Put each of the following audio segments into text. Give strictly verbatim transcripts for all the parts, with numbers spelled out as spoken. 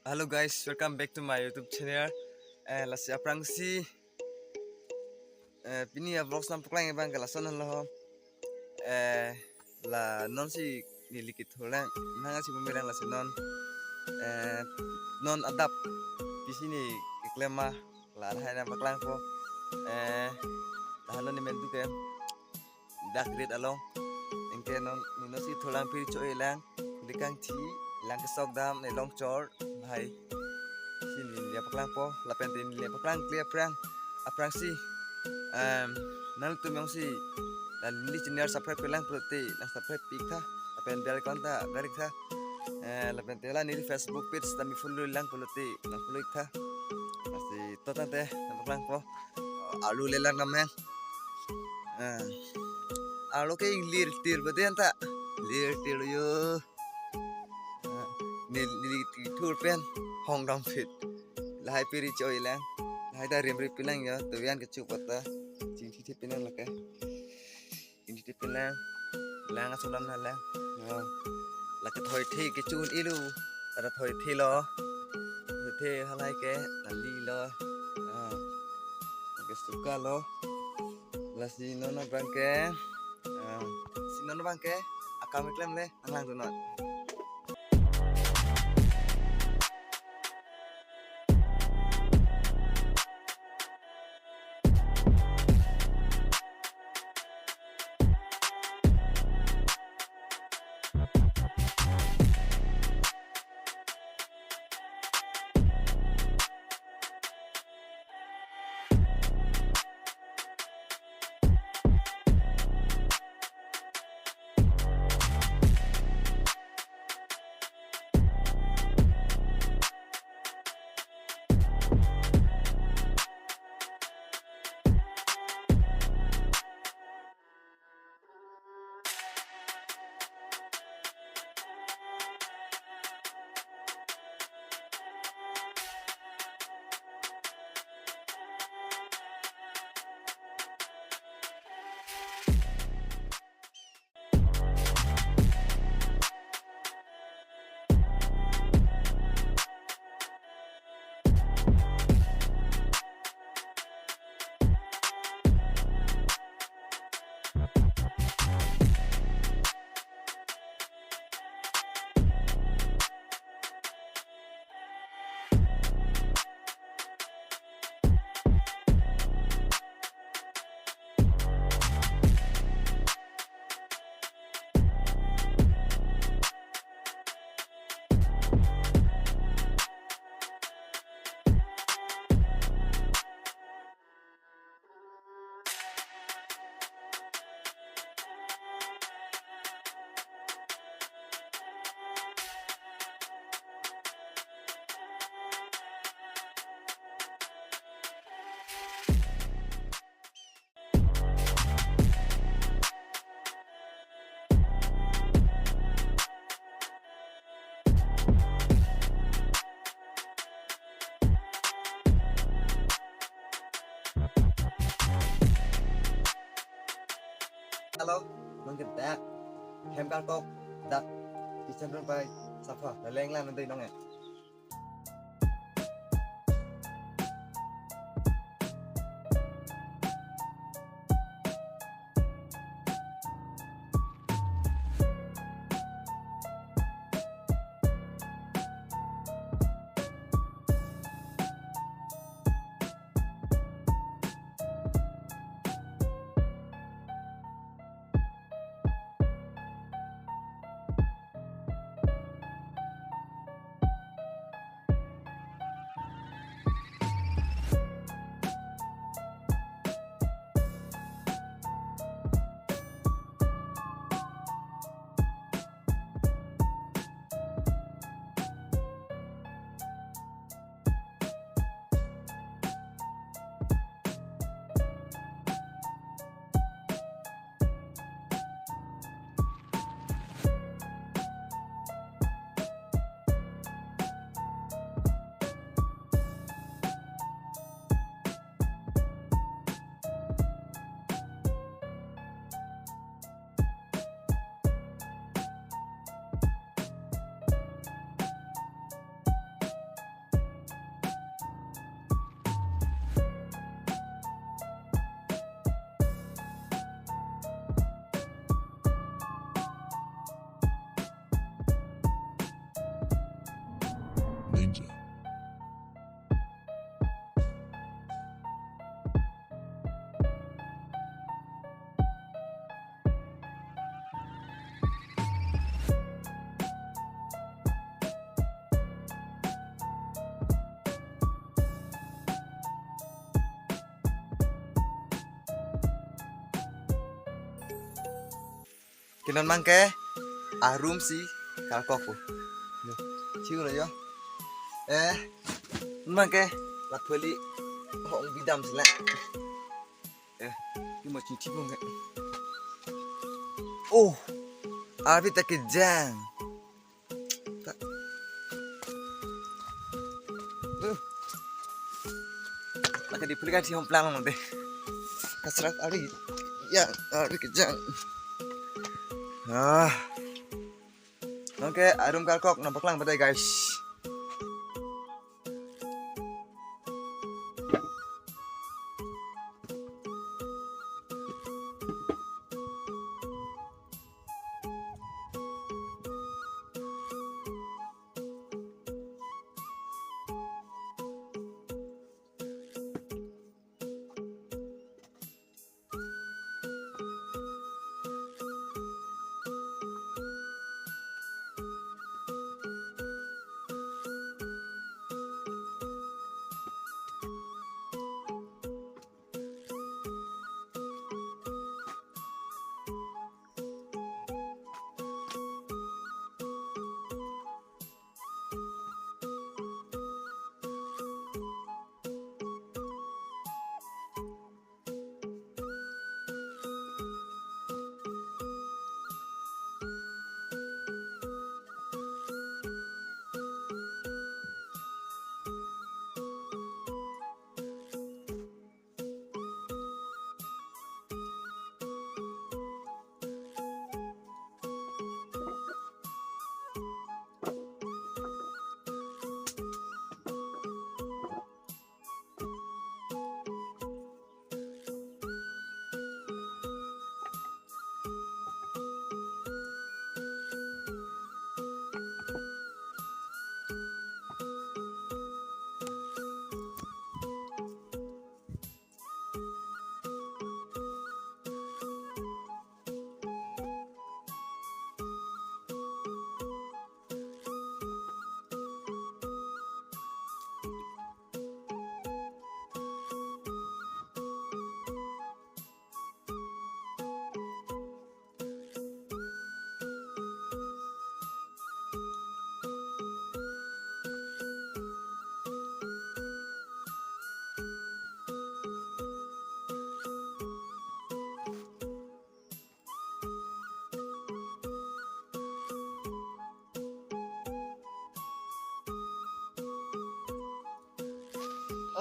Hello guys, welcome back to my YouTube channel. Eh, lasi aphrangsi, eh, pini a-vlogs nangpaklang abang ke lason lo. Eh, la non si neli kethulang, nang si bumilang lasi non. Eh, non adap pisi neli keklem ma, la hai nangpaklangpo. Eh, la non ni mentu ke dak rit along. Anke non, non si thulang piri cho-e lang. Dikang thi, lang kesok dam, ne long chor, hai. Si neli paklangpo, lapen te neli paklang kle aphrang. Aphrangsi, em, nangtum jongsi, la neli channel subscribe kelang pulote, nang subscribe pi-iktha. Lapen bell icon ta, bell iktha. Eh, lapen te la neli Facebook page tame follow lang pulote, nang follow iktha. Lasi to tangte, nangpaklangpo. Arlo lelang namen. Ah. Arlo ke lir tir bade anta. Lir tir yo. Ah. Neli, neli thur pen hong dam phit. Lahai piri cho-e lang. Lahai ta rim ri pilang yo. Tuyan kechu pata. Chingthi thi pilang lake. Chingthi thi pilang. Lang asung dam na lang. Yo. Lake thoi thi kechu un-e lo. Ada thoi thi lo. Thoi thi halai ke neli lo. Ah. Lake suka lo. Lasi non abang ke. Ah, si non abang ke akam keklem le, nanglang tu non. Hello, nang ke dak. Hem kar tok, dak. Kitchen room pai, sapha, laleng lang nanti nong eh. Non abangke arum si karkok po. Yo, si ulo yo. Eh, non abangke lapu kali hong bidam sila. Eh, ini mau cuci pun enggak? Oh, arvi ta kejang. Ta-, uh. Lake di pulika si hom plang dei. Kasrat ari. Ya, ari kejang. Ah. Oke, arum karkok nangpaklang padai, guys.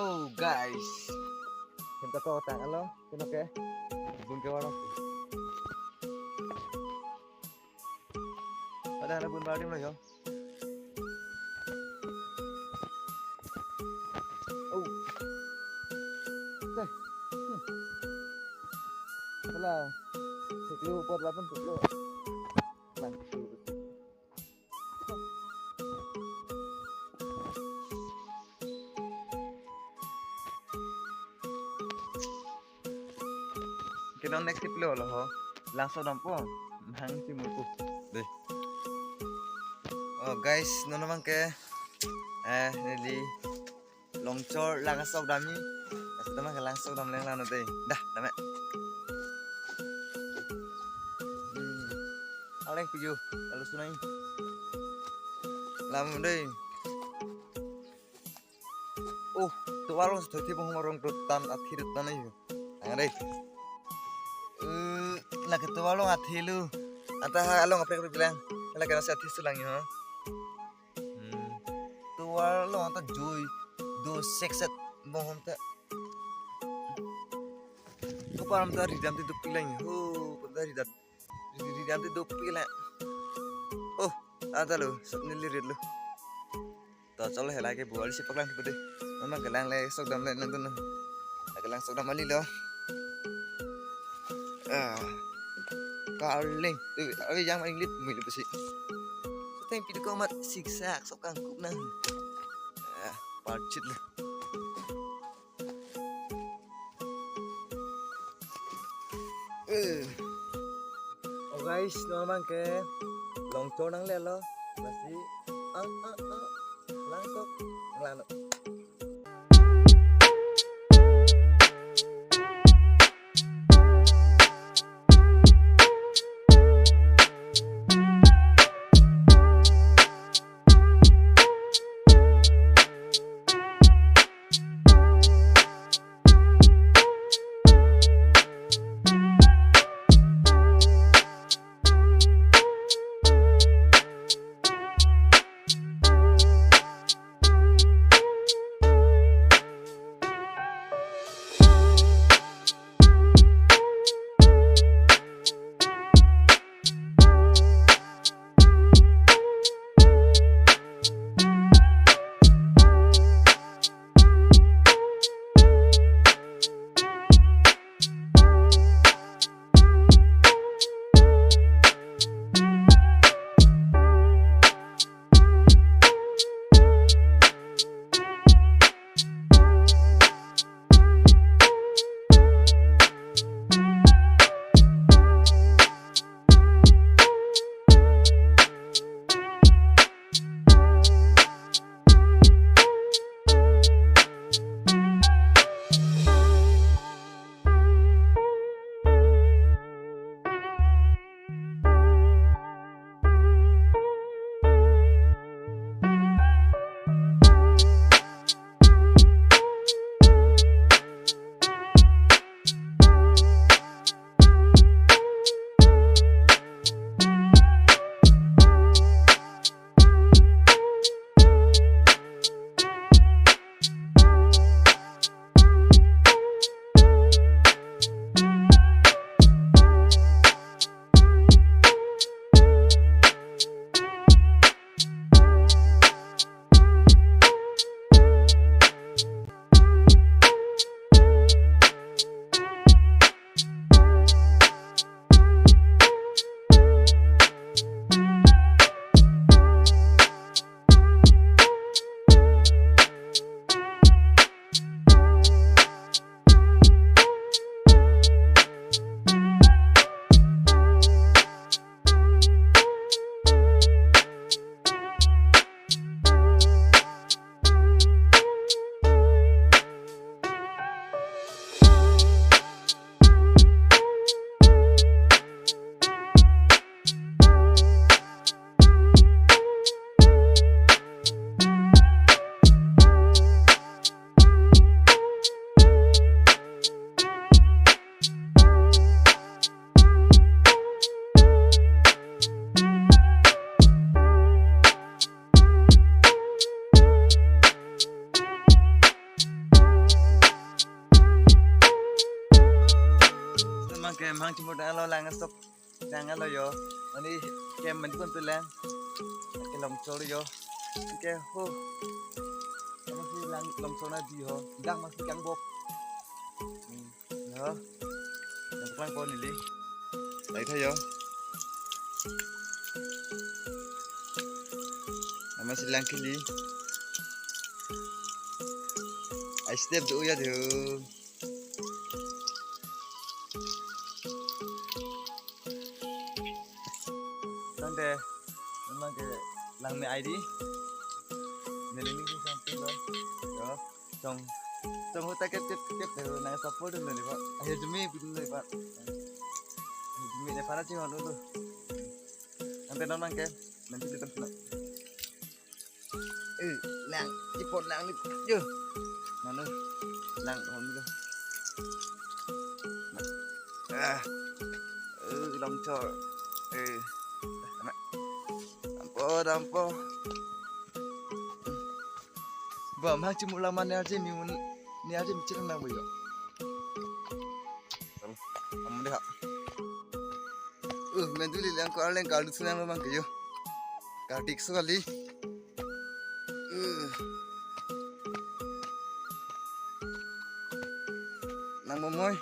Oh, guys. Kita ko tang alo, kino ke? Bun ke warung. Ada anak bun barim lo yo. Oh. Deh. Hmm. Salah. Siklu buat lapan siklu. Nah. Kino next tip lo lo ho. Langsok dampo. Hang si mutu. Deh. Oh guys, non abangke, eh, neli Longchor lang asok damji. Asok damji langsok dam leng lang dei. Dah, dam ya. Hmm. Aleng piju, lalu sunai. Lam dei. Oh, tovar along si thoi thip hom arong dot tan athi dot tan ayo. Ang dei. Eh, lake tovar along athi lo. Anta ha along kaprek kaprek lang. Lake nasi athi sulang yo. Hmm. Tovar along anta joi do sek set bong hom ta. Kopar hom ta ridam ti dopik lang. Ho, kopar ridam. Ri-, ridam ti dopik lang. Oh, ada lo, sab neli rit lo. To chalo hela ke bual si paklang pade. Mama kelang le sok dam le nang tun. Kelang sok dam ali lo. Ah. Karling. Eh, awi yang main lit mui le besi. Teng pidu ko mat siksak sok kangkuk nang. Ah, parchit le. Eh. Oh guys, non abangke Longchor nanglelo. Lasi ang ang ang langsok lang. Emang chimut alo lang asok lang alo yo. Ani kem men pun tu lang. Ke Longchor yo. Ke ho. Kamu si lang Longchor na di ho. Dang masih kang bok. Hmm, yo. Yang kurang pon ini. Lagi tha yo. Nama silang kili. Ai step do ya do. Tangte, memang ke lang me I D. Neli ni something lo. Yo, song, song huta kep kep kep tu nang support dun ni pak. Ayo jumi bidun ni pak. Ayo jumi ni para cing hon dulu. Tangte non mang ke, nanti kita nak. Eh, lang, ipot lang ni, yo. Mano, lang, hon lo. Ah, eh, Longchor. Eh, dampo, dampo. Ba, mang chimut lang man ni aje mi mun, ni aje mi chirang nang boyo. Am, am deh ha. Uh, men tu li lang ko arleng kalu sunang lo mang ke yo. Kartik sekali. Uh. Nang momoi.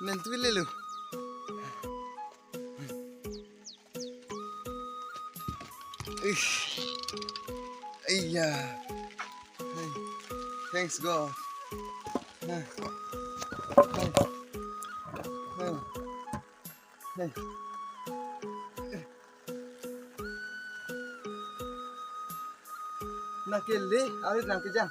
Men tu le lo. Ish. Iya. Hey. Thanks God. Hey. Hey. Hey. Hey. Nang kele, arit nang kejang.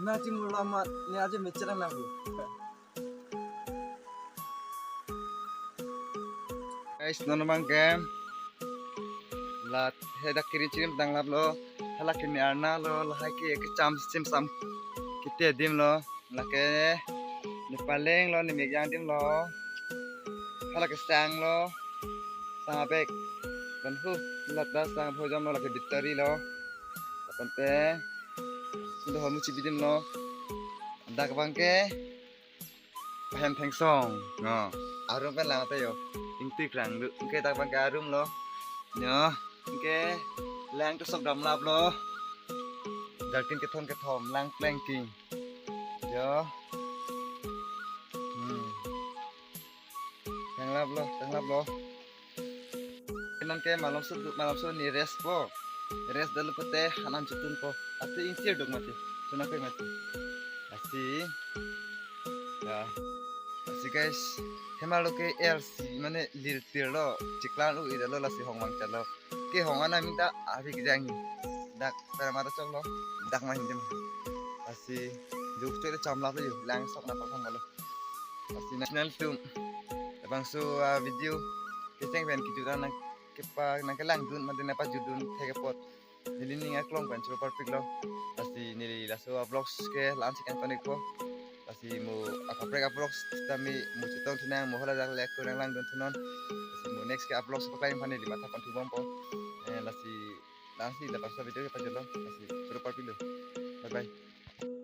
Nang chimut lang man ni aje mi chirang nang bo. Guys, non abang ke la he dak kiri chirim tang lap lo. Hala ke ni arna lo, lahai ke kecham sim sam kiti adim lo. Lake ni paleng lo, ni mekjang adim lo. Hala ke sang lo. Sang abek. Ban hu, lata sang bhojam lo, lake bitari lo. Apante, sudah hamu chibi adim lo. Dak abang ke, Pahen Thengsong. No, arum pen lang ta yo. Ingtik lang du. Ke dak abang ke arum lo. No, ke lang tu sok dam lap lo. Jaltin kethom kethom, lang pleng king. Yo. Hmm. Tang lap lo, tang lap lo. Non ke malom su, malom su ni rest po. Rest dolo pute hanan chutun po. Ate insir dok mati. Suna ke mati. Lasi. Ya. Lasi guys. Hemalo ke L C mane lir tir lo. Chiklan u ida lo lasi hong vang chalo. Ke hong ana minta avi kejang. Dak pera mata chok lo. Dak mahin jam. Lasi. Juk chok cham lap lo yu. Lang sok na pa hong lo. Lasi national tum. Labangso, ah, video kecheng pen kejut an nang kepa nang kelang dun mate nangpajut dun thek apot. Neli ning aklong pen choro parpik lo. Lasi neli laso a vlogs ke la-an si kangton ikpo. Lasi mo akaprek a vlogs tame mo chetong thu nang mo hala jak lek thu nang lang dun thu non. Lasi mo next ke a vlogs paklai aphan neli matha pon thu bompo. Eh, lasi la-an si labangso video kepajut lo. Lasi choro parpik lo. Bye bye.